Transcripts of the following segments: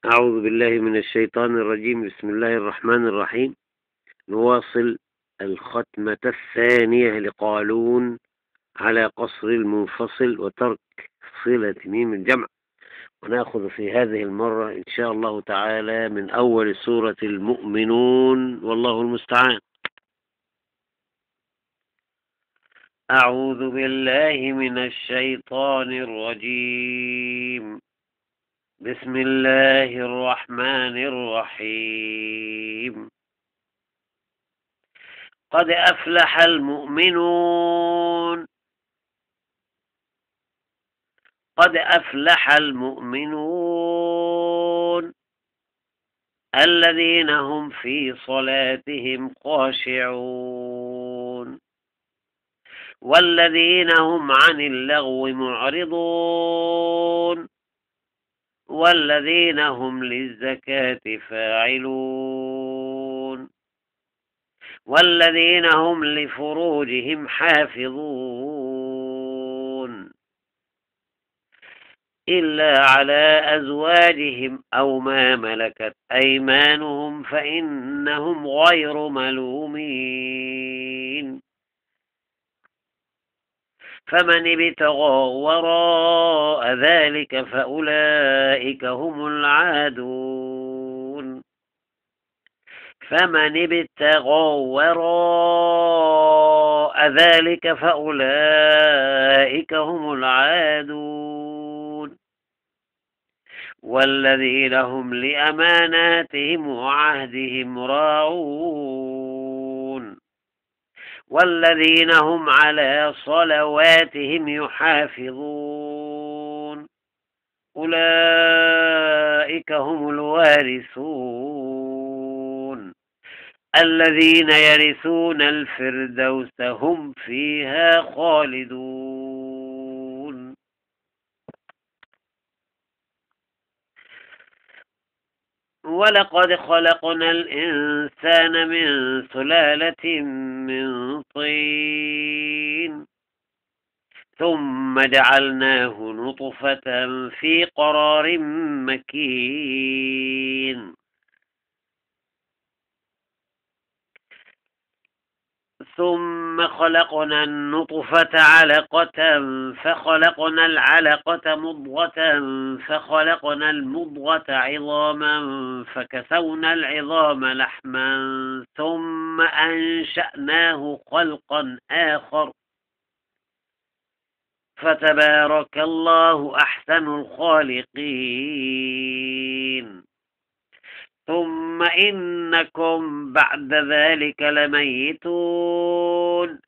أعوذ بالله من الشيطان الرجيم. بسم الله الرحمن الرحيم. نواصل الختمة الثانية لقالون على قصر المنفصل وترك صلة ميم الجمع، ونأخذ في هذه المرة إن شاء الله تعالى من أول سورة المؤمنون، والله المستعان. أعوذ بالله من الشيطان الرجيم. بسم الله الرحمن الرحيم. قد أفلح المؤمنون. قد أفلح المؤمنون الذين هم في صلاتهم خاشعون والذين هم عن اللغو معرضون والذين هم للزكاة فاعلون والذين هم لفروجهم حافظون إلا على أزواجهم أو ما ملكت أيمانهم فإنهم غير ملومين. فمن ابتغى وراء ذلك فأولئك هم العادون. فمن ابتغى وراء ذلك فأولئك هم العادون. والذين هم لأماناتهم وعهدهم راعون والذين هم على صلواتهم يحافظون أولئك هم الوارثون الذين يرثون الفردوس هم فيها خالدون. ولقد خلقنا الإنسان من سلالة من طين ثم جعلناه نطفة في قرار مكين ثم خلقنا النطفة علقة فخلقنا العلقة مضغة فخلقنا المضغة عظاما فكسونا العظام لحما ثم أنشأناه خلقا آخر فتبارك الله أحسن الخالقين. ثم إنكم بعد ذلك لميتون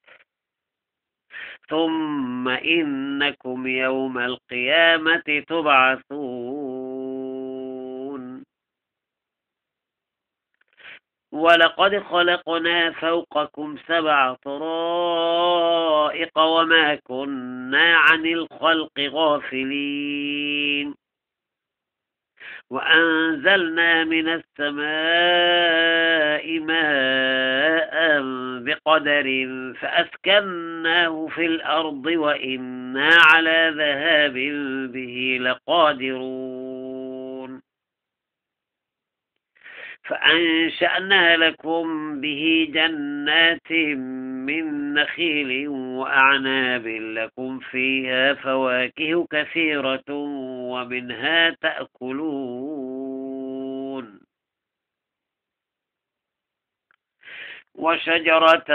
ثم إنكم يوم القيامة تبعثون. ولقد خلقنا فوقكم 7 طرائق وما كنا عن الخلق غافلين وأنزلنا من السماء ماء بقدر فأسكناه في الأرض وإنا على ذهاب به لقادرون. فأنشأنا لكم به جنات من نخيل وأعناب لكم فيها فواكه كثيرة ومنها تأكلون وشجرة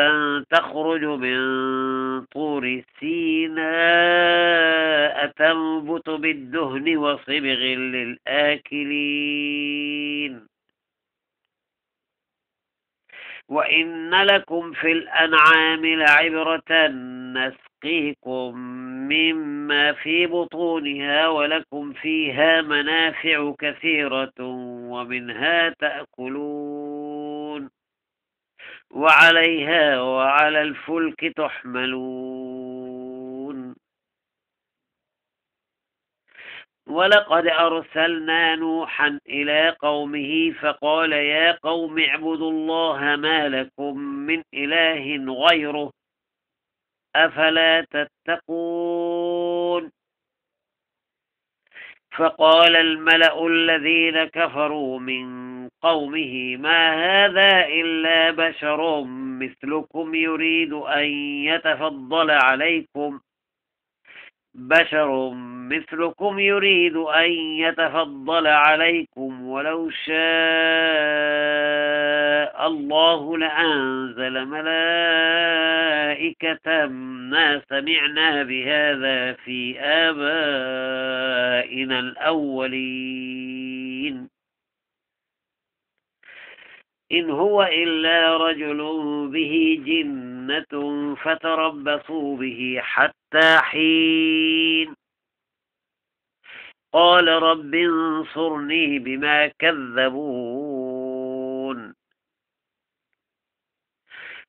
تخرج من طور سيناء تنبت بالدهن وصبغ للآكلين وإن لكم في الأنعام لعبرة نسقيكم مما في بطونها ولكم فيها منافع كثيرة ومنها تأكلون وعليها وعلى الفلك تحملون. ولقد أرسلنا نوحا إلى قومه فقال يا قوم اعبدوا الله ما لكم من إله غيره أفلا تتقون. فقال الملأ الذين كفروا من قومه ما هذا إلا بشر مثلكم يريد أن يتفضل عليكم ولو شاء الله لأنزل ملائكة ما سمعنا بهذا في آبائنا الأولين إن هو إلا رجل به جنة فتربصوا به حتى حين قال رب انصرني بما كذبون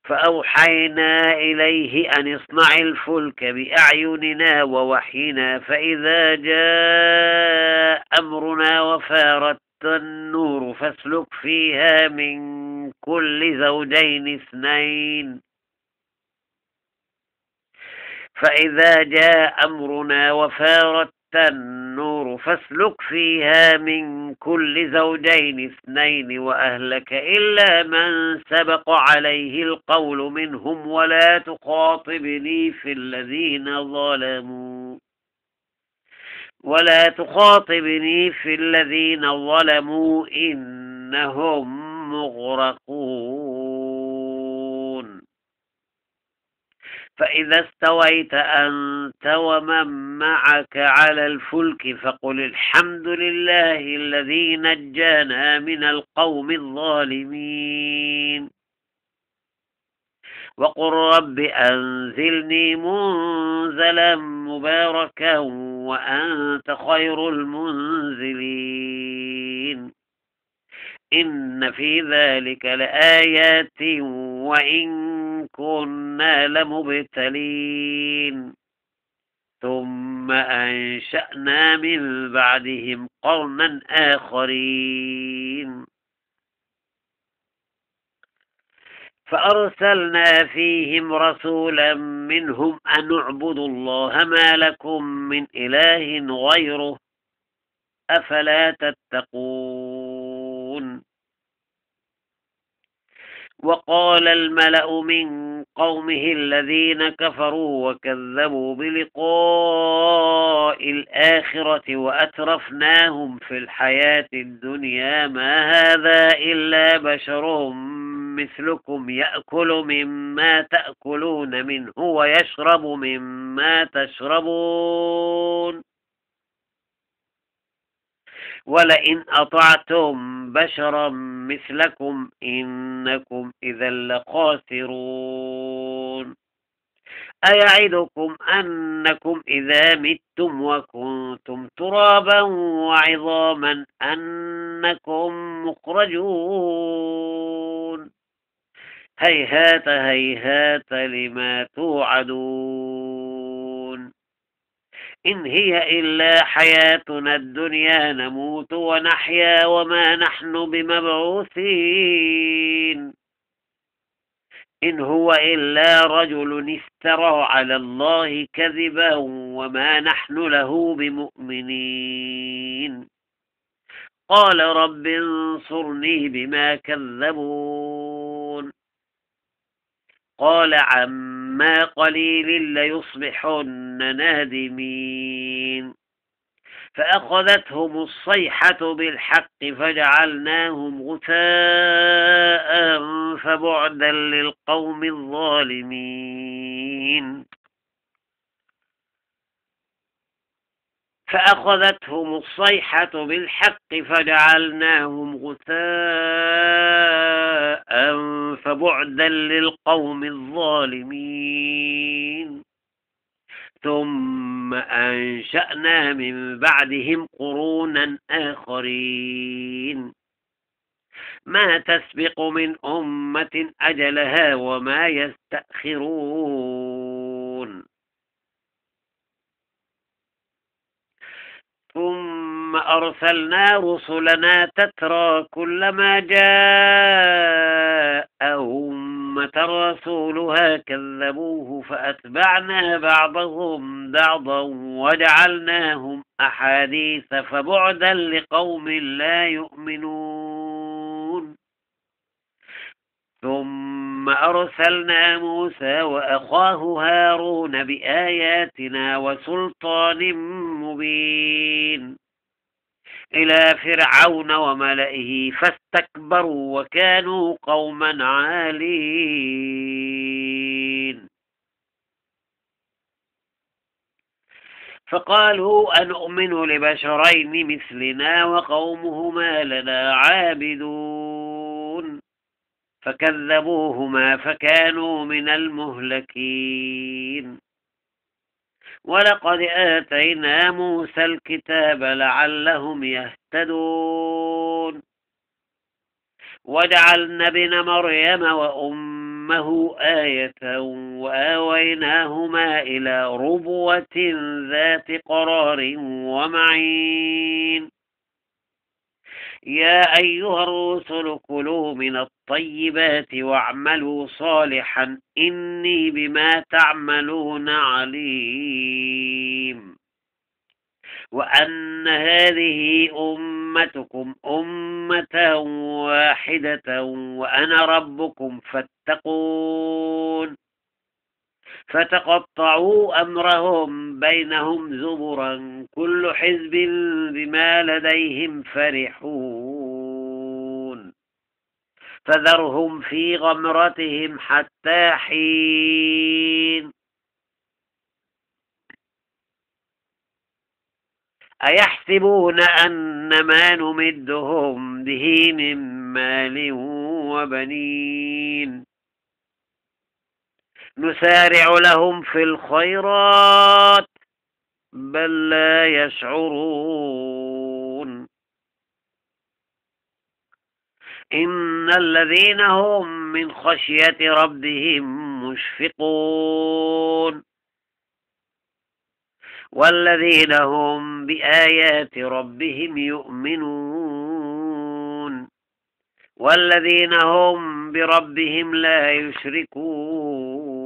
فأوحينا إليه أن اصنع الفلك بأعيننا ووحينا فإذا جاء أمرنا وفارت النور فاسلك فيها من كل زوجين اثنين فإذا جاء أمرنا وفارت النور فاسلك فيها من كل زوجين اثنين وأهلك إلا من سبق عليه القول منهم ولا تخاطبني في الذين ظلموا إنهم مغرقون فإذا استويت أنت ومن معك على الفلك فقل الحمد لله الذي نجانا من القوم الظالمين وقل رب أنزلني منزلا مباركا وأنت خير المنزلين إن في ذلك لآيات وإن كنا لمبتلين ثم أنشأنا من بعدهم قرنا آخرين فأرسلنا فيهم رسولا منهم أن اعبدوا الله ما لكم من إله غيره أفلا تتقون وقال الملأ من قومه الذين كفروا وكذبوا بلقاء الآخرة وأترفناهم في الحياة الدنيا ما هذا إلا بشر مثلكم يأكل مما تأكلون منه ويشرب مما تشربون ولئن أطعتم بشرا مثلكم إنكم إذا لخاسرون أيعدكم أنكم إذا متم وكنتم ترابا وعظاما أنكم مخرجون هيهات هيهات لما توعدون إن هي إلا حياتنا الدنيا نموت ونحيا وما نحن بمبعوثين إن هو إلا رجل افترى على الله كذبا وما نحن له بمؤمنين قال رب انصرني بما كذبون قال عما قليل ليصبحن نادمين فأخذتهم الصيحة بالحق فجعلناهم غثاء فبعدا للقوم الظالمين فأخذتهم الصيحة بالحق فجعلناهم غثاء فبعدا للقوم الظالمين ثم أنشأنا من بعدهم قرونا آخرين ما تسبق من أمة أجلها وما يستأخرون ثم أرسلنا رسلنا تترى كلما جاء أمة رسولها كذبوه فأتبعنا بعضهم بعضا وجعلناهم أحاديث فبعدا لقوم لا يؤمنون. ثم أرسلنا موسى وأخاه هارون بآياتنا وسلطان مبين إلى فرعون وملئه فاستكبروا وكانوا قوما عالين. فقالوا أنؤمن لبشرين مثلنا وقومهما لنا عابدون فكذبوهما فكانوا من المهلكين. ولقد آتينا موسى الكتاب لعلهم يهتدون وجعلنا ابن مريم وأمه آية وآويناهما إلى ربوة ذات قرار ومعين. يا أيها الرسل كلوا من الطيبات واعملوا صالحا إني بما تعملون عليم. وأن هذه أمتكم أمة واحدة وأنا ربكم فاتقون. فتقطعوا أمرهم بينهم زبرا كل حزب بما لديهم فرحون. فذرهم في غمرتهم حتى حين. أيحسبون أن ما نمدهم به من مال وبنين نسارع لهم في الخيرات بل لا يشعرون. إن الذين هم من خشية ربهم مشفقون والذين هم بآيات ربهم يؤمنون والذين هم بربهم لا يشركون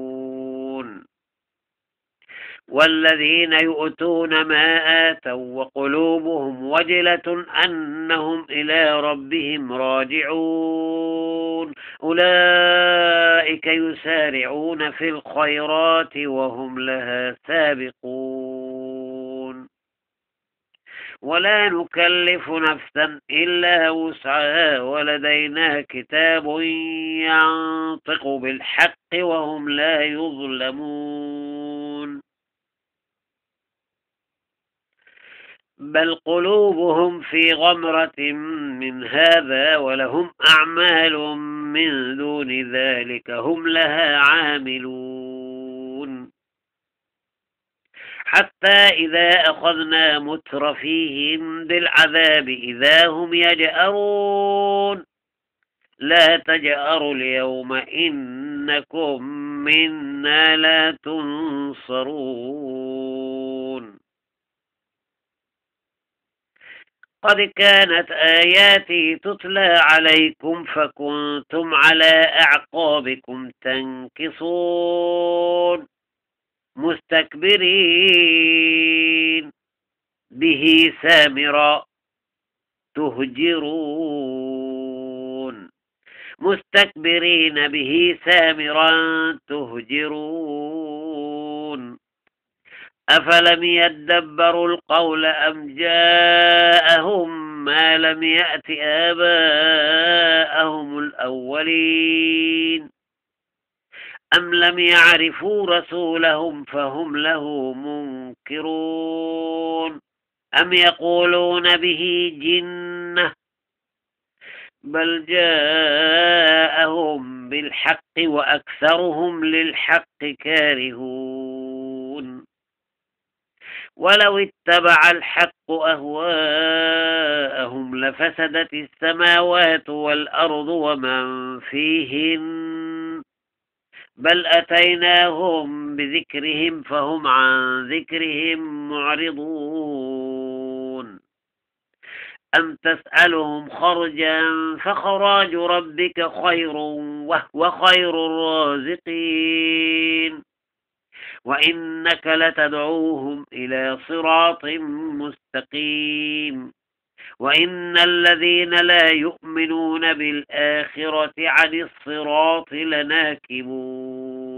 والذين يؤتون ما آتوا وقلوبهم وجلة أنهم إلى ربهم راجعون أولئك يسارعون في الخيرات وهم لها سابقون. ولا نكلف نفسا إلا وسعها ولدينا كتاب ينطق بالحق وهم لا يظلمون. بل قلوبهم في غمرة من هذا ولهم أعمال من دون ذلك هم لها عاملون. حتى إذا أخذنا مترفيهم بالعذاب إذا هم يجأرون لا تجأروا اليوم إنكم منا لا تنصرون. قد كانت آياتي تتلى عليكم فكنتم على أعقابكم تنكصون مستكبرين به سامرا تهجرون مستكبرين به سامرا تهجرون. أفلم يدبروا القول أم جاءهم ما لم يأت آباءهم الأولين أم لم يعرفوا رسولهم فهم له منكرون أم يقولون به جنة بل جاءهم بالحق وأكثرهم للحق كارهون. ولو اتبع الحق أهواءهم لفسدت السماوات والأرض ومن فيهن بل أتيناهم بذكرهم فهم عن ذكرهم معرضون. أم تسألهم خرجا فخراج ربك خير وهو خير الرازقين وإنك لتدعوهم إلى صراط مستقيم وإن الذين لا يؤمنون بالآخرة عن الصراط لناكبون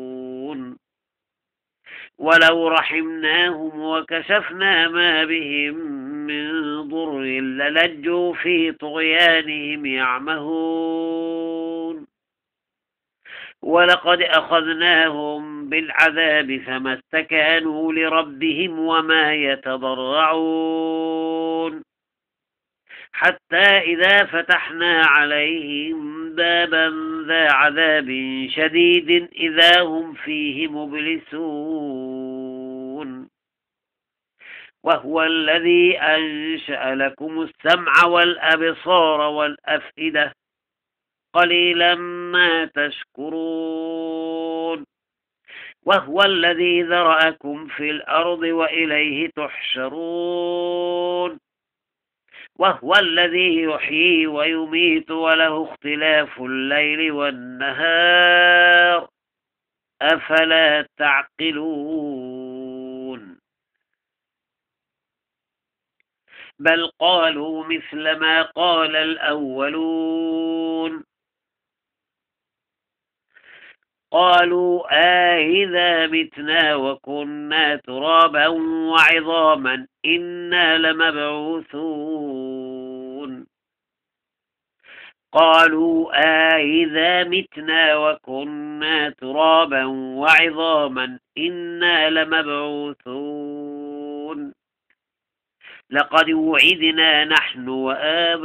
ولو رحمناهم وكشفنا ما بهم من ضر للجوا في طغيانهم يعمهون ولقد أخذناهم بالعذاب فما استكانوا لربهم وما يتضرعون حتى إذا فتحنا عليهم بابا ذا عذاب شديد إذا هم فيه مبلسون وهو الذي أنشأ لكم السمع والأبصار والأفئدة قليلا ما تشكرون وهو الذي ذرأكم في الأرض وإليه تحشرون وهو الذي يحيي ويميت وله اختلاف الليل والنهار أفلا تعقلون بل قالوا مثل ما قال الأولون قالوا إذا متنا وكنا ترابا وعظاما إنا لمبعوثون قالوا إذا متنا وكنا ترابا وعظاما إنا لمبعوثون لقد وعدنا نحن وآباؤنا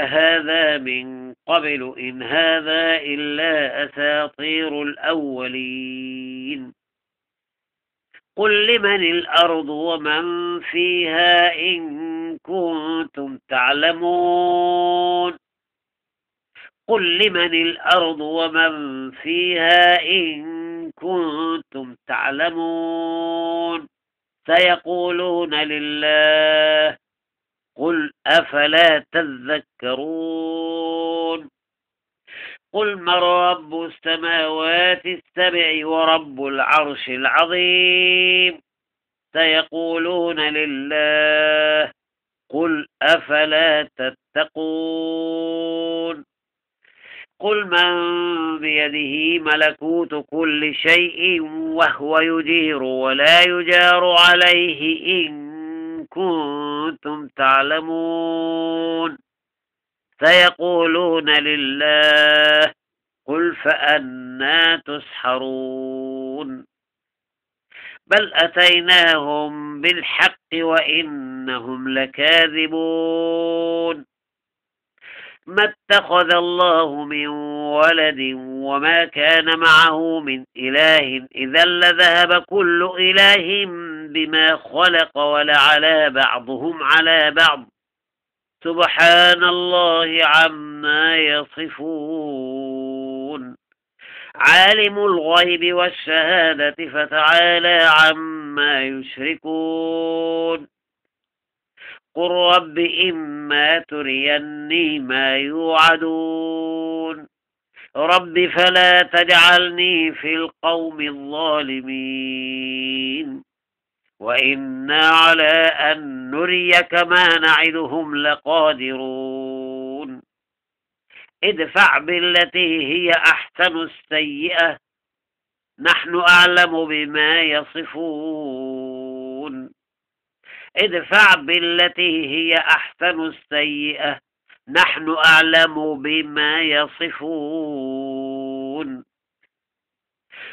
هذا من قبل إن هذا إلا أساطير الأولين قل لمن الأرض ومن فيها إن كنتم تعلمون قل لمن الأرض ومن فيها إن كنتم تعلمون سيقولون لله قل أفلا تذكرون قل من رب السماوات السبع ورب العرش العظيم سيقولون لله قل أفلا تتقون قل من بيده ملكوت كل شيء وهو يجير ولا يجار عليه إن كنتم تعلمون سيقولون لله قل فأنى تسحرون بل أتيناهم بالحق وإنهم لكاذبون ما اتخذ الله من ولد وما كان معه من إله إذا لذهب كل إله بما خلق ولعلى بعضهم على بعض سبحان الله عما يصفون عالم الغيب والشهادة فتعالى عما يشركون قل رب إما تريني ما يوعدون رب فلا تجعلني في القوم الظالمين وإنا على أن نريك ما نعدهم لقادرون ادفع بالتي هي أحسن السيئة نحن أعلم بما يصفون ادفع بالتي هي أحسن السيئة نحن أعلم بما يصفون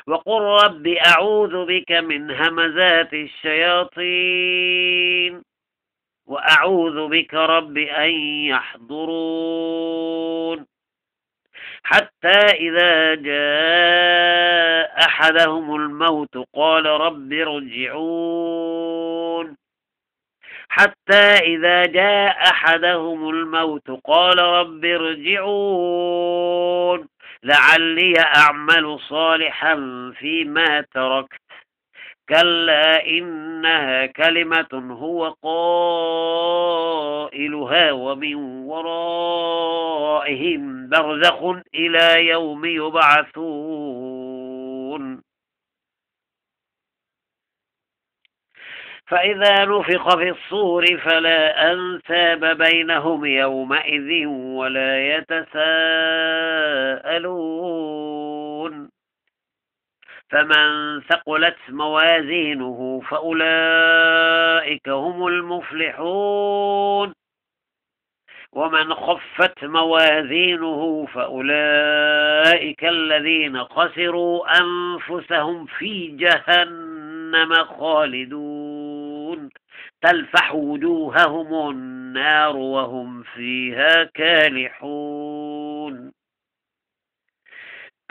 وقل رب أعوذ بك من همزات الشياطين وأعوذ بك رب أن يحضرون حتى إذا جاء أحدهم الموت قال رب ارجعون حتى إذا جاء أحدهم الموت قال رب ارجعون لعلي أعمل صالحا فيما تركت كلا إنها كلمة هو قائلها ومن ورائهم برزخ إلى يوم يبعثون فإذا نفخ في الصور فلا أنساب بينهم يومئذ ولا يتساءلون فمن ثقلت موازينه فأولئك هم المفلحون ومن خفت موازينه فأولئك الذين خسروا أنفسهم في جهنم خالدون تلفح وجوههم النار وهم فيها كالحون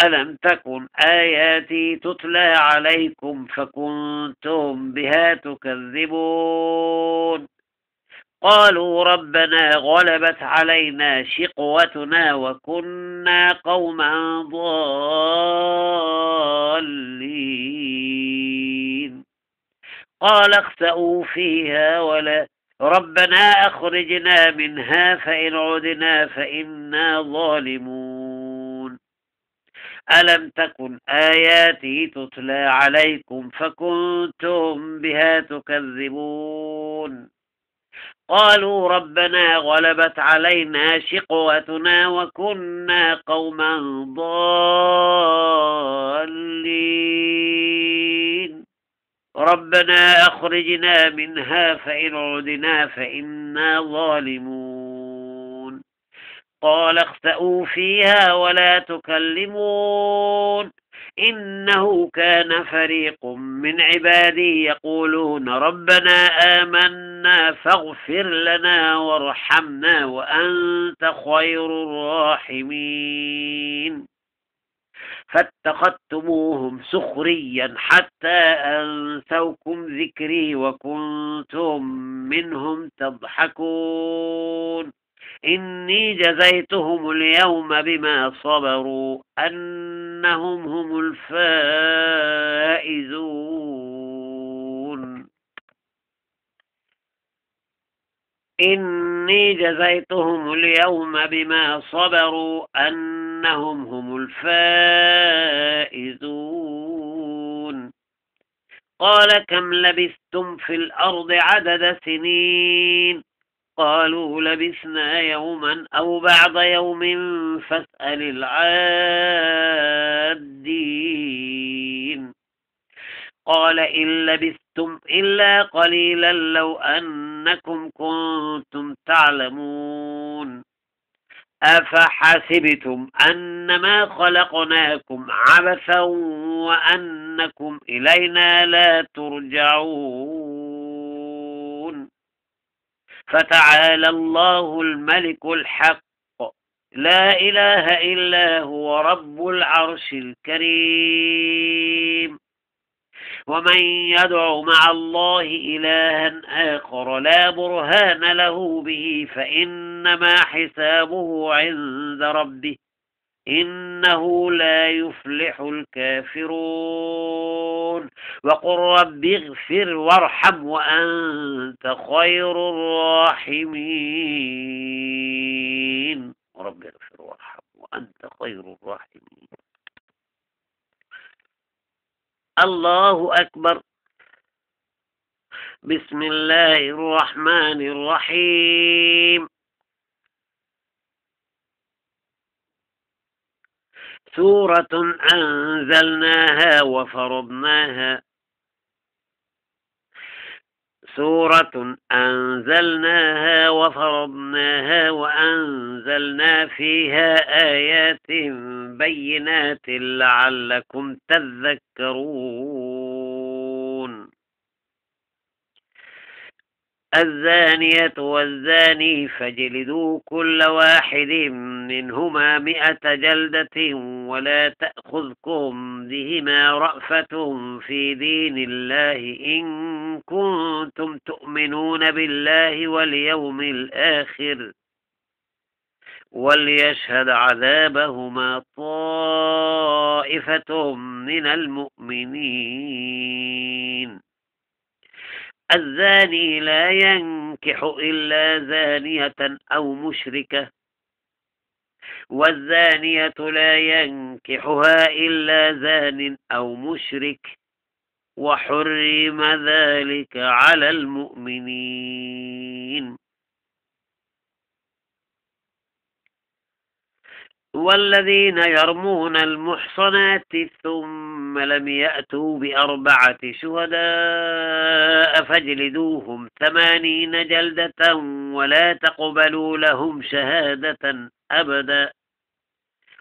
ألم تكن آياتي تتلى عليكم فكنتم بها تكذبون قالوا ربنا غلبت علينا شقوتنا وكنا قوما ضالين قال اخسئوا فيها ولا ربنا أخرجنا منها فإن عدنا فإنا ظالمون ألم تكن آياتي تتلى عليكم فكنتم بها تكذبون قالوا ربنا غلبت علينا شقوتنا وكنا قوما ضالين ربنا أخرجنا منها فإن عدنا فإنا ظالمون قال اخسئوا فيها ولا تكلمون إنه كان فريق من عبادي يقولون ربنا آمنا فاغفر لنا وارحمنا وأنت خير الراحمين فاتخذتموهم سخريا حتى أنسوكم ذكري وكنتم منهم تضحكون إني جزيتهم اليوم بما صبروا أنهم هم الفائزون إني جزيتهم اليوم بما صبروا أنهم هم الفائزون قال كم لبثتم في الأرض عدد سنين قالوا لبثنا يوما أو بعض يوم فاسأل العادين قال إن لبثتم إلا قليلا لو أنكم كنتم تعلمون أفحسبتم أنما خلقناكم عبثا وأنكم إلينا لا ترجعون فتعالى الله الملك الحق لا إله إلا هو رب العرش الكريم ومن يدع مع الله إلها آخر لا برهان له به فإنما حسابه عند ربه إنه لا يفلح الكافرون وقل رب اغفر وارحم وأنت خير الراحمين رب اغفر وارحم وأنت خير الراحمين الله أكبر بسم الله الرحمن الرحيم سورة أنزلناها وفرضناها وأنزلنا فيها آيات بينات لعلكم تذكرون الزانية والزاني فاجلدوا كل واحد منهما 100 جلدة ولا تأخذكم بهما رأفة في دين الله إن كنتم تؤمنون بالله واليوم الآخر وليشهد عذابهما طائفة من المؤمنين. الزاني لا ينكح إلا زانية أو مشركة، والزانية لا ينكحها إلا زان أو مشرك، وحرم ذلك على المؤمنين. والذين يرمون المحصنات ثم لم يأتوا بأربعة شهداء فاجلدوهم 80 جلدة ولا تقبلوا لهم شهادة أبدا،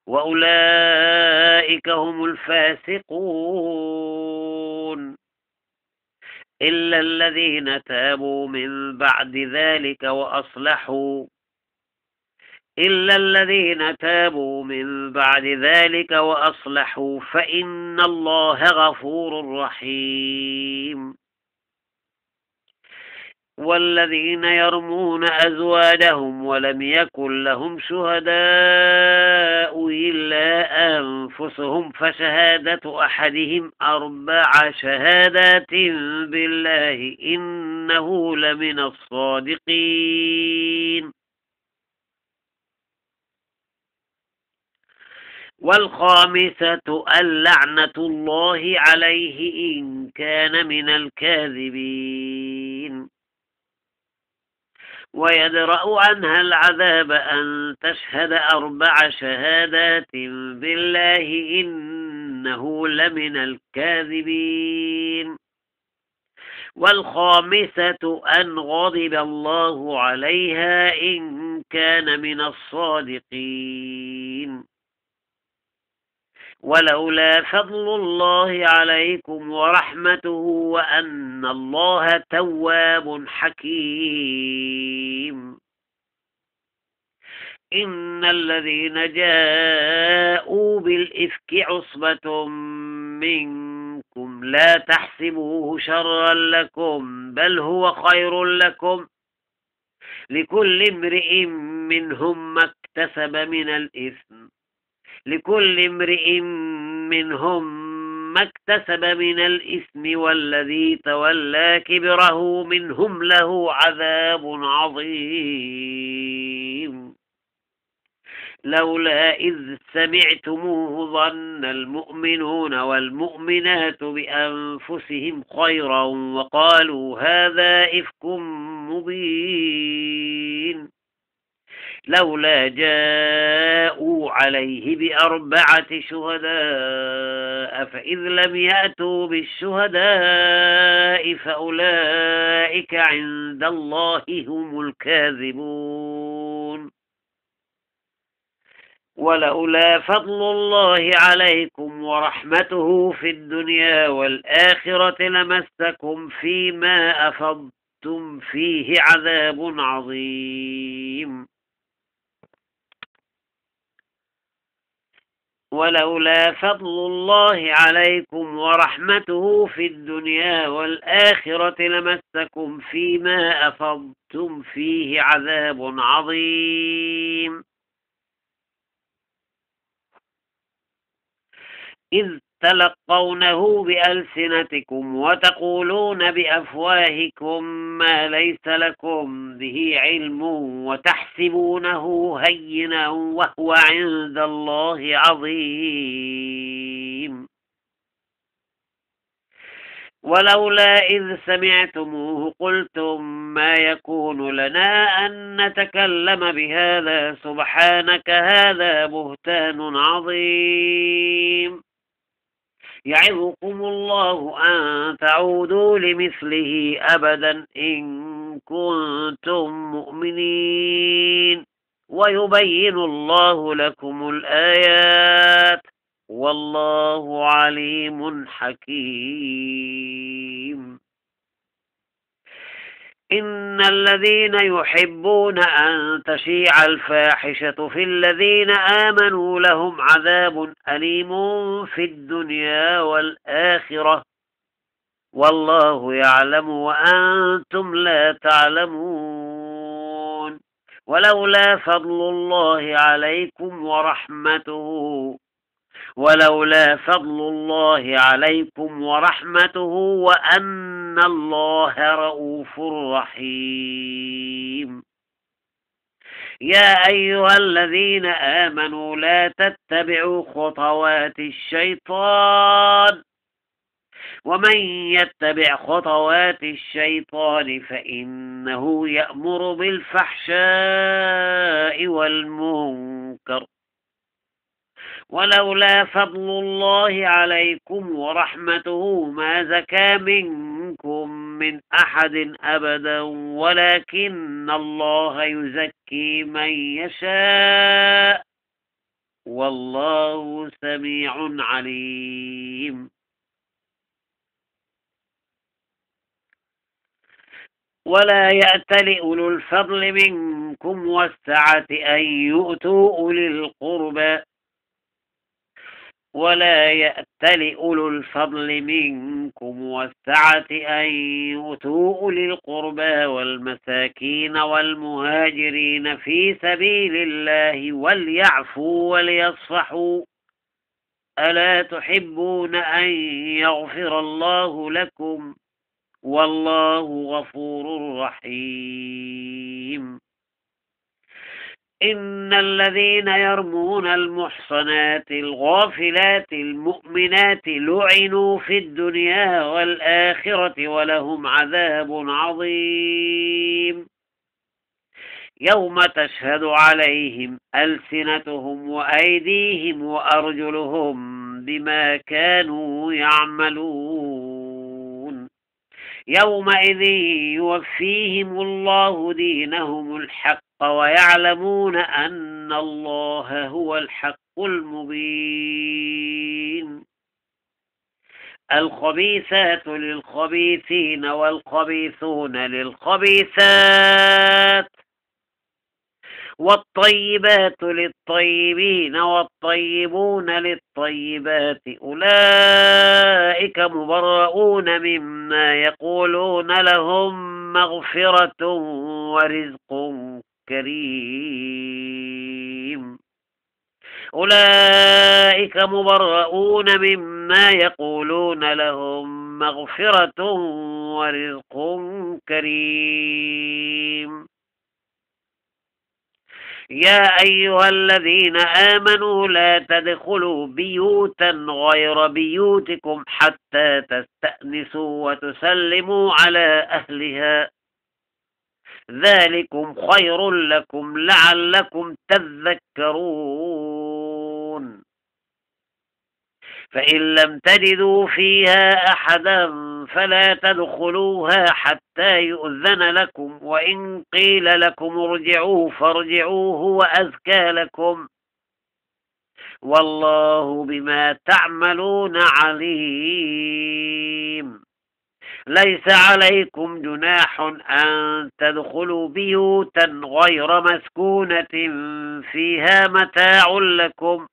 وأولئك هم الفاسقون. إلا الذين تابوا من بعد ذلك وأصلحوا فإن الله غفور رحيم. والذين يرمون أزواجهم ولم يكن لهم شهداء إلا أنفسهم فشهادة أحدهم 4 شهادات بالله إنه لمن الصادقين. والخامسة اللعنة الله عليه إن كان من الكاذبين. ويدرأ عنها العذاب أن تشهد 4 شهادات بالله إنه لمن الكاذبين. والخامسة أن غضب الله عليها إن كان من الصادقين. ولولا فضل الله عليكم ورحمته وأن الله تواب حكيم. إن الذين جاءوا بالإفك عصبة منكم لا تحسبوه شرا لكم بل هو خير لكم، لكل امرئ منهم ما اكتسب من الإثم والذي تولى كبره منهم له عذاب عظيم. لولا إذ سمعتموه ظن المؤمنون والمؤمنات بأنفسهم خيرا وقالوا هذا إفك مبين. لولا جاءوا عليه ب4 شهداء فإذ لم يأتوا بالشهداء فأولئك عند الله هم الكاذبون. ولولا فضل الله عليكم ورحمته في الدنيا والآخرة لمسكم فيما أفضتم فيه عذاب عظيم. ولولا فضل الله عليكم ورحمته في الدنيا والآخرة لمسكم فيما أفضتم فيه عذاب عظيم. إذ تلقونه بألسنتكم وتقولون بأفواهكم ما ليس لكم به علم وتحسبونه هينا وهو عند الله عظيم. ولولا إذ سمعتموه قلتم ما يكون لنا أن نتكلم بهذا سبحانك هذا بهتان عظيم. يعظكم الله أن تعودوا لمثله أبدا إن كنتم مؤمنين ويبين الله لكم الآيات والله عليم حكيم. إن الذين يحبون أن تشيع الفاحشة في الذين آمنوا لهم عذاب أليم في الدنيا والآخرة والله يعلم وأنتم لا تعلمون. ولولا فضل الله عليكم ورحمته وأن الله رؤوف رحيم. يا أيها الذين آمنوا لا تتبعوا خطوات الشيطان، ومن يتبع خطوات الشيطان فإنه يأمر بالفحشاء والمنكر. ولولا فضل الله عليكم ورحمته ما زكى منكم من أحد أبدا، ولكن الله يزكي من يشاء، والله سميع عليم. ولا يأتل أولو الفضل منكم والسعة أن يؤتوا أولي القربى والمساكين والمهاجرين في سبيل الله وليعفوا وليصفحوا، ألا تحبون أن يغفر الله لكم، والله غفور رحيم. إن الذين يرمون المحصنات الغافلات المؤمنات لعنوا في الدنيا والآخرة ولهم عذاب عظيم. يوم تشهد عليهم ألسنتهم وأيديهم وأرجلهم بما كانوا يعملون. يومئذ يوفيهم الله دينهم الحق ويعلمون أن الله هو الحق المبين. الخبيثات للخبيثين والخبيثون للخبيثات، والطيبات للطيبين والطيبون للطيبات، أولئك مبرؤون مما يقولون، لهم مغفرة ورزق كريم. أولئك مبرؤون مما يقولون، لهم مغفرة ورزق كريم. يا أيها الذين آمنوا لا تدخلوا بيوتا غير بيوتكم حتى تستأنسوا وتسلموا على أهلها، ذلكم خير لكم لعلكم تذكرون. فإن لم تجدوا فيها أحدا فلا تدخلوها حتى يؤذن لكم، وإن قيل لكم ارجعوا فارجعوا هو أزكى لكم، والله بما تعملون عليم. ليس عليكم جناح أن تدخلوا بيوتا غير مسكونة فيها متاع لكم،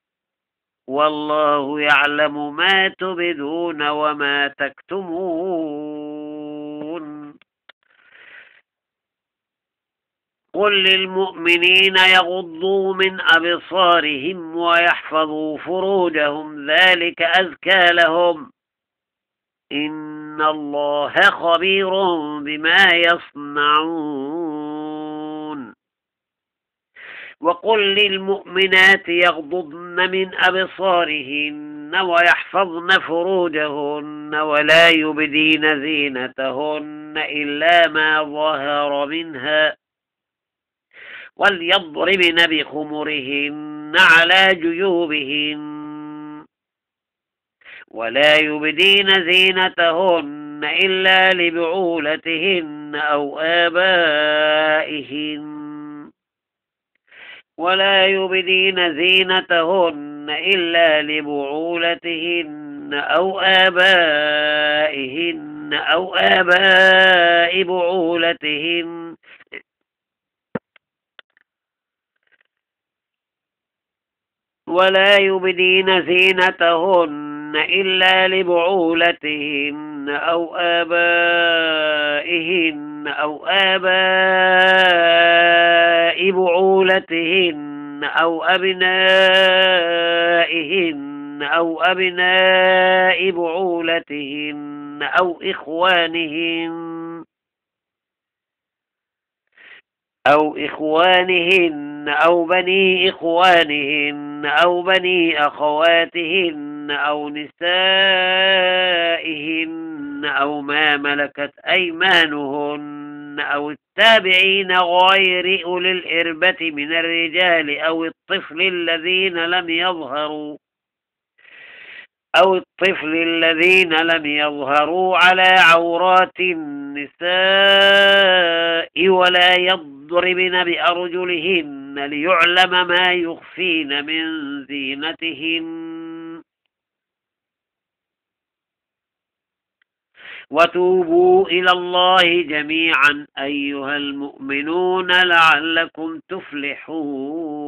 والله يعلم ما تبدون وما تكتمون. قل للمؤمنين يغضوا من أبصارهم ويحفظوا فروجهم، ذلك أزكى لهم، إن الله خبير بما يصنعون. وقل للمؤمنات يغضضن من أبصارهن ويحفظن فروجهن ولا يبدين زينتهن إلا ما ظهر منها، وليضربن بخمرهن على جيوبهن، ولا يبدين زينتهن إلا لبعولتهن أو آبائهن، ولا يبدين زينتهن إلا لبعولتهن أو آبائهن أو آباء بعولتهن ولا يبدين زينتهن إلا لبعولتهن أو آبائهن أو آباء بعولتهن بعولتهن أو أبنائهن أو أبناء بعولتهن أو إخوانهن أو بني إخوانهن أو بني أخواتهن أو نسائهن أو ما ملكت أيمانهن أو التابعين غير أولي الإربة من الرجال أو الطفل الذين لم يظهروا على عورات النساء ولا يضربن بأرجلهن ليعلم ما يخفين من زينتهن وتوبوا إلى الله جميعا أيها المؤمنون لعلكم تفلحون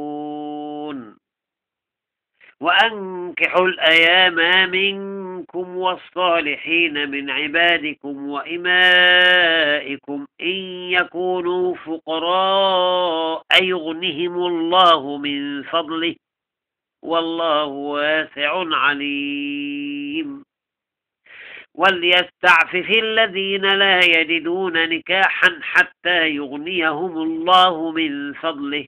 وأنكحوا الأيام منكم والصالحين من عبادكم وإمائكم إن يكونوا فقراء يغنهم الله من فضله والله واسع عليم وليستعفف الذين لا يجدون نكاحا حتى يغنيهم الله من فضله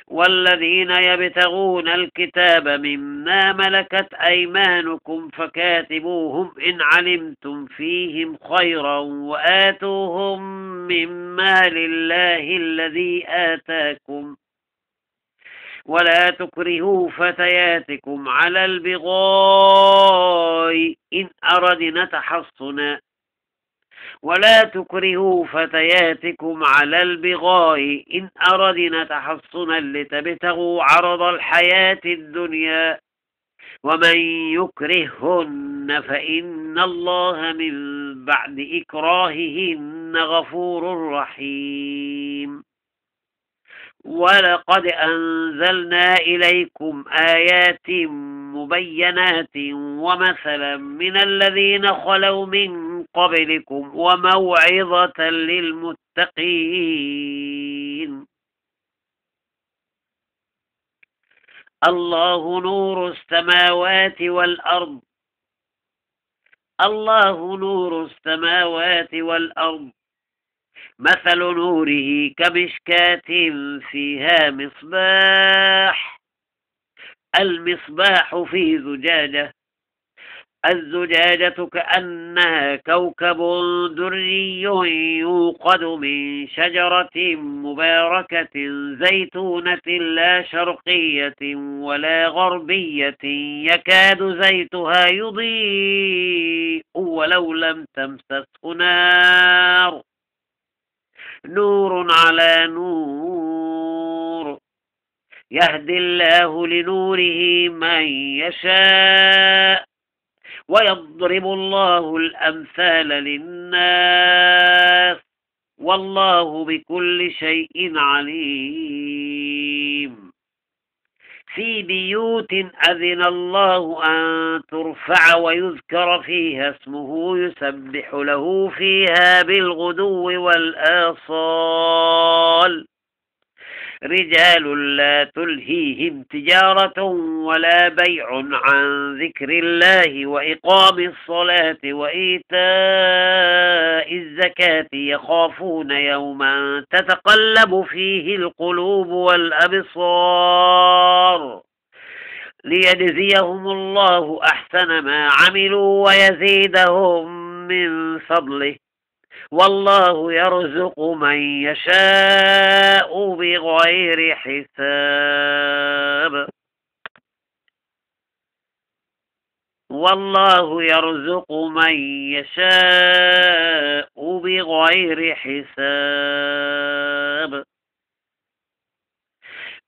والذين يبتغون الكتاب مما ملكت أيمانكم فكاتبوهم إن علمتم فيهم خيرا وآتوهم مما لله الذي آتاكم ولا تكرهوا فتياتكم على البغاء إن أردنا تحصنا لتبتغوا عرض الحياة الدنيا ومن يكرههن فإن الله من بعد إكراههن غفور رحيم ولقد أنزلنا إليكم آيات مبينات ومثلا من الذين خلوا من قبلكم وموعظة للمتقين الله نور السماوات والأرض مثل نوره كمشكاة فيها مصباح المصباح في زجاجة الزجاجة كأنها كوكب دري يوقد من شجرة مباركة زيتونة لا شرقية ولا غربية يكاد زيتها يضيء ولو لم تمسسه نار نور على نور يهدي الله لنوره من يشاء ويضرب الله الأمثال للناس والله بكل شيء عليم في بيوت أذن الله أن ترفع ويذكر فيها اسمه يسبح له فيها بالغدو والآصال رجال لا تلهيهم تجارة ولا بيع عن ذكر الله وإقام الصلاة وإيتاء الزكاة يخافون يوما تتقلب فيه القلوب والأبصار ليجزيهم الله أحسن ما عملوا ويزيدهم من فضله والله يرزق من يشاء بغير حساب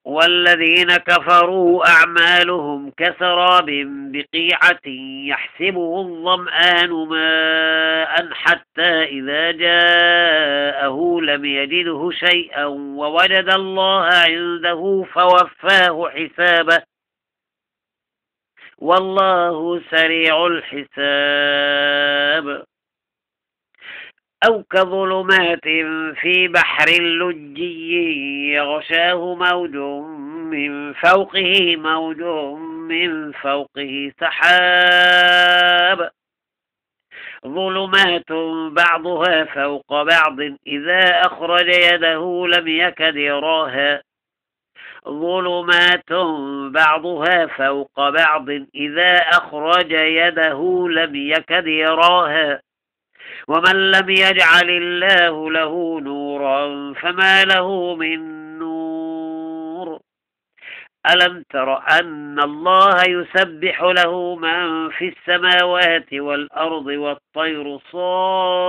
والذين كفروا أعمالهم كسراب بقيعة يحسبه الظمآن ماء حتى إذا جاءه لم يجده شيئا ووجد الله عنده فوفاه حسابه والله سريع الحساب أو كظلمات في بحر لجي يغشاه موج من فوقه موج من فوقه سحاب ظلمات بعضها فوق بعض إذا أخرج يده لم يكد يراها ظلمات بعضها فوق بعض إذا أخرج يده لم يكد يراها ومن لم يجعل الله له نورا فما له من نور ألم تر أن الله يسبح له من في السماوات والأرض والطير صافات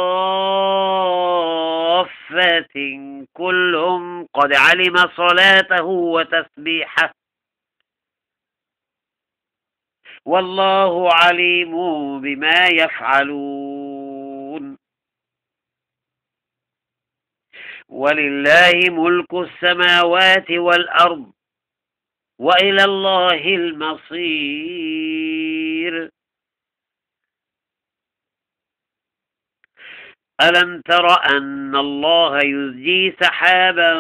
كل قد علم صلاته وتسبيحه والله عليم بما يفعلون ولله ملك السماوات والأرض وإلى الله المصير ألم تر أن الله يزجي سحابا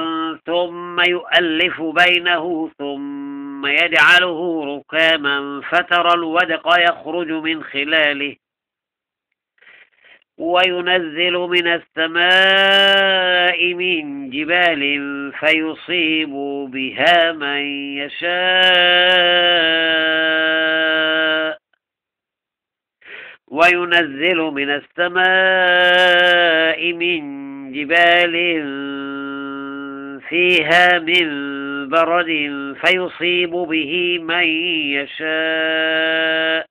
ثم يؤلف بينه ثم يجعله ركاما فترى الودق يخرج من خلاله وينزل من السماء من جبال فيصيب بها من يشاء وينزل من السماء من جبال فيها من برد فيصيب به من يشاء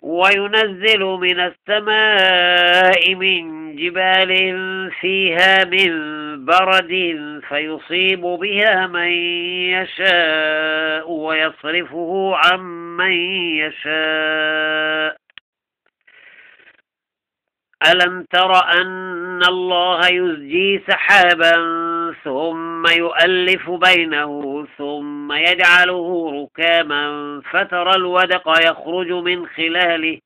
وينزل من السماء من جبال فيها من برد فيصيب بها من يشاء ويصرفه عن من يشاء ألم تر أن الله يزجي سحابا ثم يؤلف بينه ثم يجعله ركاما فترى الودق يخرج من خلاله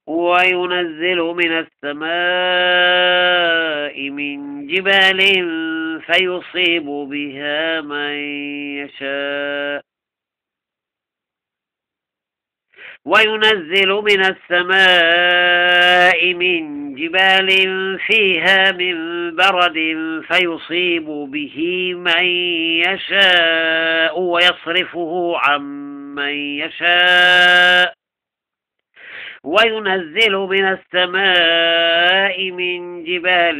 وينزل من السماء من جبال فيصيب بها من يشاء وينزل من السماء من جبال فيها من برد فيصيب به من يشاء ويصرفه عن من يشاء وينزل من السماء من جبال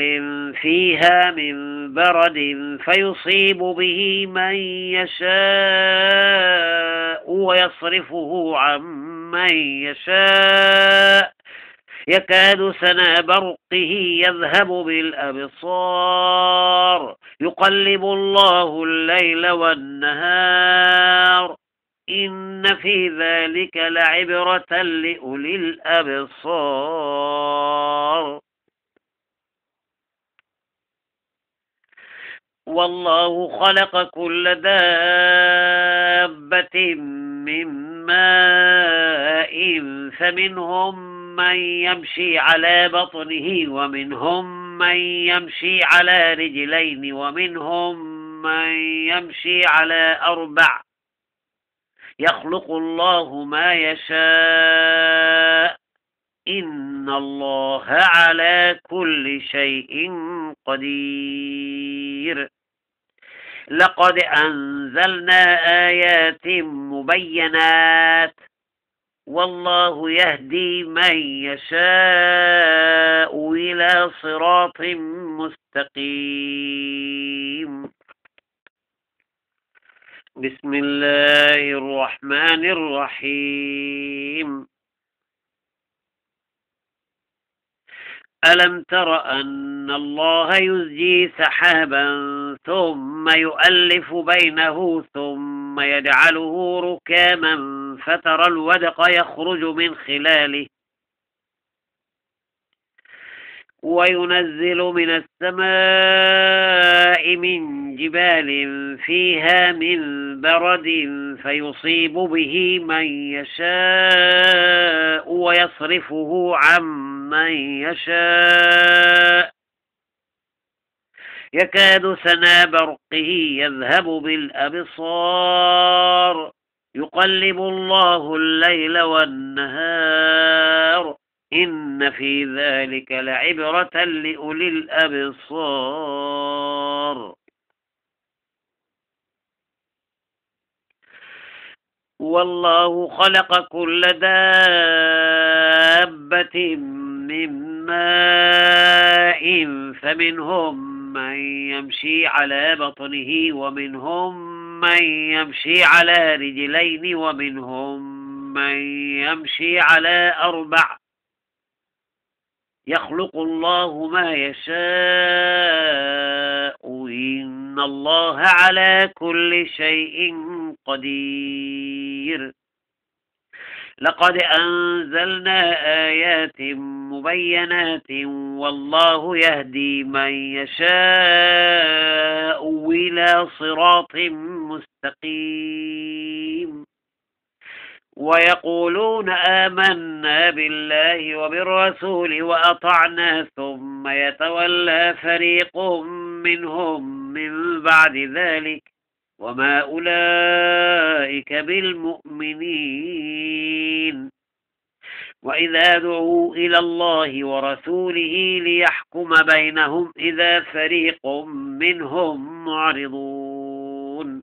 فيها من برد فيصيب به من يشاء ويصرفه عن من يشاء يكاد سنا برقه يذهب بالأبصار يقلب الله الليل والنهار إن في ذلك لعبرة لأولي الأبصار والله خلق كل دابة من ماء فمنهم من يمشي على بطنه ومنهم من يمشي على رجلين ومنهم من يمشي على أربع يخلق الله ما يشاء إن الله على كل شيء قدير لقد أنزلنا آيات مبينات والله يهدي من يشاء إلى صراط مستقيم بسم الله الرحمن الرحيم ألم تر أن الله يزجي سحابا ثم يؤلف بينه ثم يجعله ركاما فترى الودق يخرج من خلاله وينزل من السماء السماء من جبال فيها من برد فيصيب به من يشاء ويصرفه عن من يشاء يكاد سنا برقه يذهب بالأبصار يقلب الله الليل والنهار إن في ذلك لعبرة لأولي الأبصار. والله خلق كل دابة من ماء فمنهم من يمشي على بطنه ومنهم من يمشي على رجلين ومنهم من يمشي على أربع يخلق الله ما يشاء إن الله على كل شيء قدير. لقد أنزلنا آيات مبينات والله يهدي من يشاء إلى صراط مستقيم. ويقولون آمنا بالله وبالرسول وأطعنا ثم يتولى فريق منهم من بعد ذلك وما أولئك بالمؤمنين. وإذا دعوا إلى الله ورسوله ليحكم بينهم إذا فريق منهم معرضون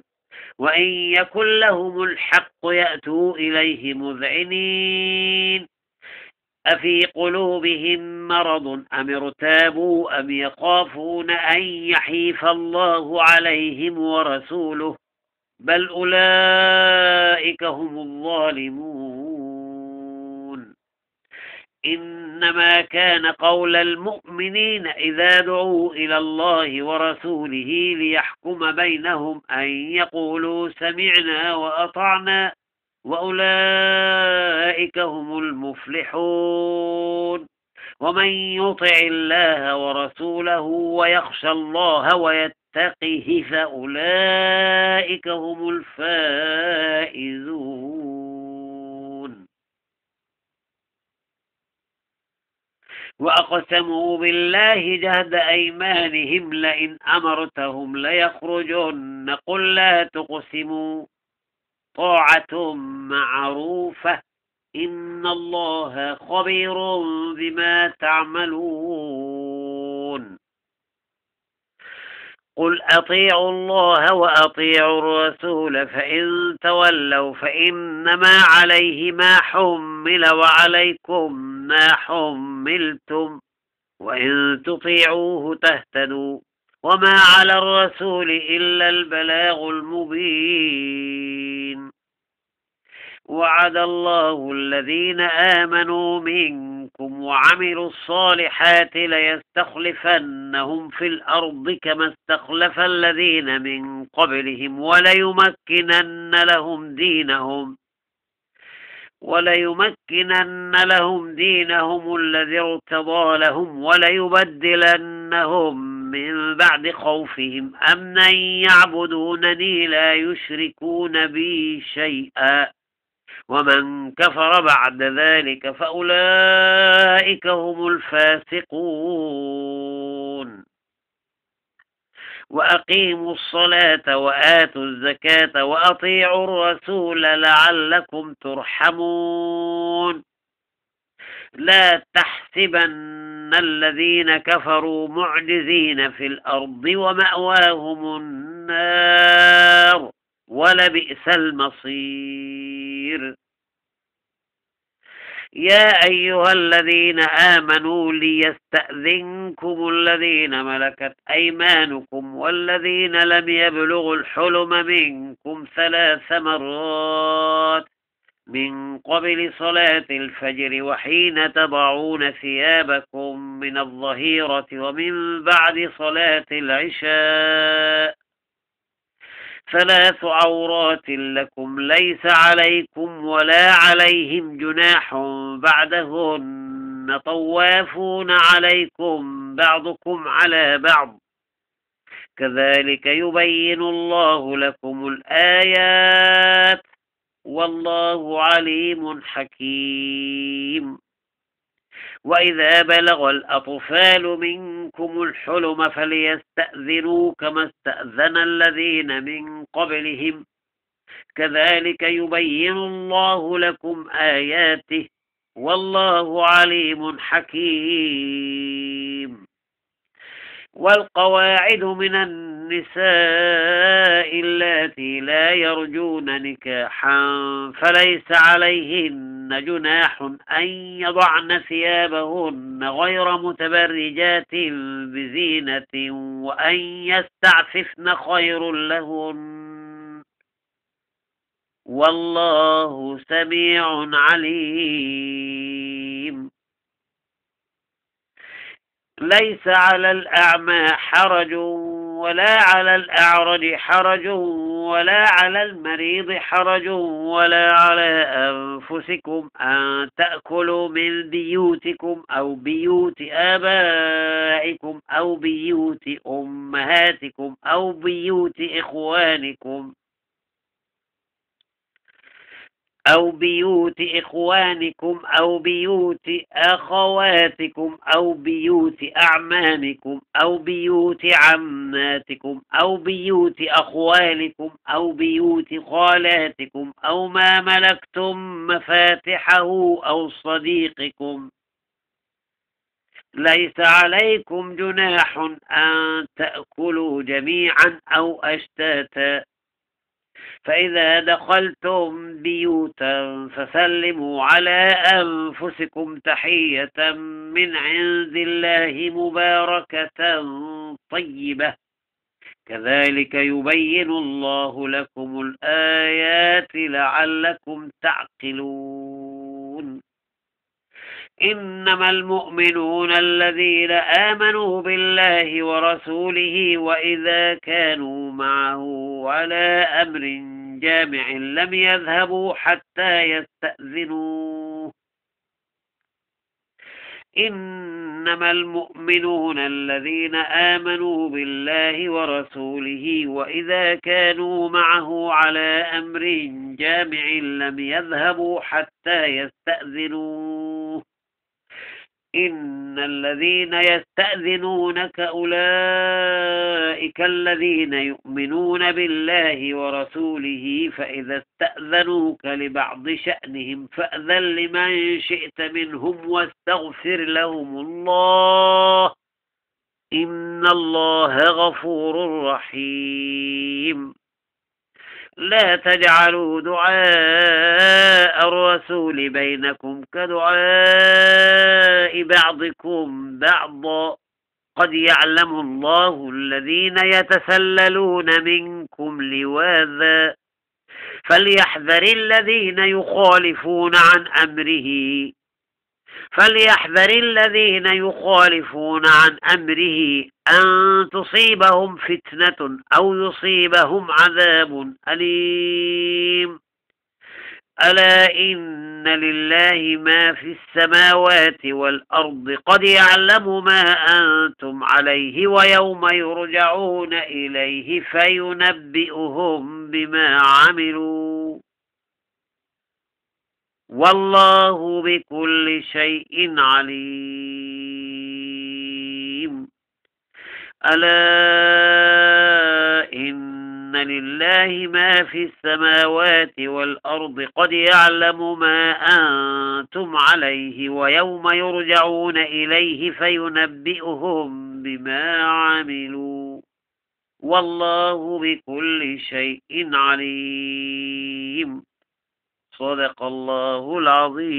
وإن يكن لهم الحق يأتوا إليه مذعنين أفي قلوبهم مرض أم ارتابوا أم يخافون أن يحيف الله عليهم ورسوله بل أولئك هم الظالمون. إنما كان قول المؤمنين إذا دعوا إلى الله ورسوله ليحكم بينهم أن يقولوا سمعنا وأطعنا وأولئك هم المفلحون. ومن يطع الله ورسوله ويخشى الله ويتقه فأولئك هم الفائزون. وأقسموا بالله جهد أيمانهم لئن أمرتهم ليخرجن قل لا تقسموا طاعة معروفة إن الله خبير بما تعملون. قل أطيعوا الله وأطيعوا الرسول فإن تولوا فإنما عليه ما حمل وعليكم ما حملتم وإن تطيعوه تهتدوا وما على الرسول إلا البلاغ المبين. وعد الله الذين آمنوا منكم وعملوا الصالحات ليستخلفنهم في الأرض كما استخلف الذين من قبلهم وليمكنن لهم دينهم الذي ارتضى لهم وليبدلنهم من بعد خوفهم أمنا يعبدونني لا يشركون بي شيئا ومن كفر بعد ذلك فأولئك هم الفاسقون. وأقيموا الصلاة وآتوا الزكاة وأطيعوا الرسول لعلكم ترحمون. لا تحسبن الذين كفروا معجزين في الأرض ومأواهم النار ولبئس المصير. يا أيها الذين آمنوا ليستأذنكم الذين ملكت أيمانكم والذين لم يبلغوا الحلم منكم 3 مرات من قبل صلاة الفجر وحين تضعون ثيابكم من الظهيرة ومن بعد صلاة العشاء 3 عورات لكم ليس عليكم ولا عليهم جناح بعدهن طوافون عليكم بعضكم على بعض كذلك يبين الله لكم الآيات والله عليم حكيم. وإذا بلغ الأطفال منكم الحلم فليستأذنوا كما استأذن الذين من قبلهم كذلك يبين الله لكم آياته والله عليم حكيم. والقواعد من النساء اللاتي لا يرجون نكاحا فليس عليهن جناح أن يضعن ثيابهن غير متبرجات بزينة وأن يستعففن خير لهن والله سميع عليم. ليس على الأعمى حرج ولا على الأعرج حرج ولا على المريض حرج ولا على أنفسكم أن تأكلوا من بيوتكم أو بيوت آبائكم أو بيوت أمهاتكم أو بيوت إخوانكم أو بيوت إخوانكم أو بيوت أخواتكم أو بيوت أعمامكم أو بيوت عماتكم أو بيوت أخوالكم أو بيوت خالاتكم أو ما ملكتم مفاتحه أو صديقكم. ليس عليكم جناح أن تأكلوا جميعا أو أشتاتا فإذا دخلتم بيوتا فسلموا على أنفسكم تحية من عند الله مباركة طيبة كذلك يبين الله لكم الآيات لعلكم تعقلون. إنما المؤمنون الذين آمنوا بالله ورسوله وإذا كانوا معه على أمر جامع لم يذهبوا حتى يستأذنوه. إنما المؤمنون الذين آمنوا بالله ورسوله وإذا كانوا معه على أمر جامع لم يذهبوا حتى يستأذنوه. إن الذين يستأذنونك أولئك الذين يؤمنون بالله ورسوله فإذا استأذنوك لبعض شأنهم فأذن لمن شئت منهم واستغفر لهم الله إن الله غفور رحيم. لا تجعلوا دعاء الرسول بينكم كدعاء بعضكم بعضا قد يعلم الله الذين يتسللون منكم لواذا فليحذر الذين يخالفون عن أمره أن تصيبهم فتنة أو يصيبهم عذاب أليم. ألا إن لله ما في السماوات والأرض قد يعلم ما أنتم عليه ويوم يرجعون إليه فينبئهم بما عملوا والله بكل شيء عليم. ألا إن لله ما في السماوات والأرض قد يعلم ما أنتم عليه ويوم يرجعون إليه فينبئهم بما عملوا والله بكل شيء عليم. صدق الله العظيم.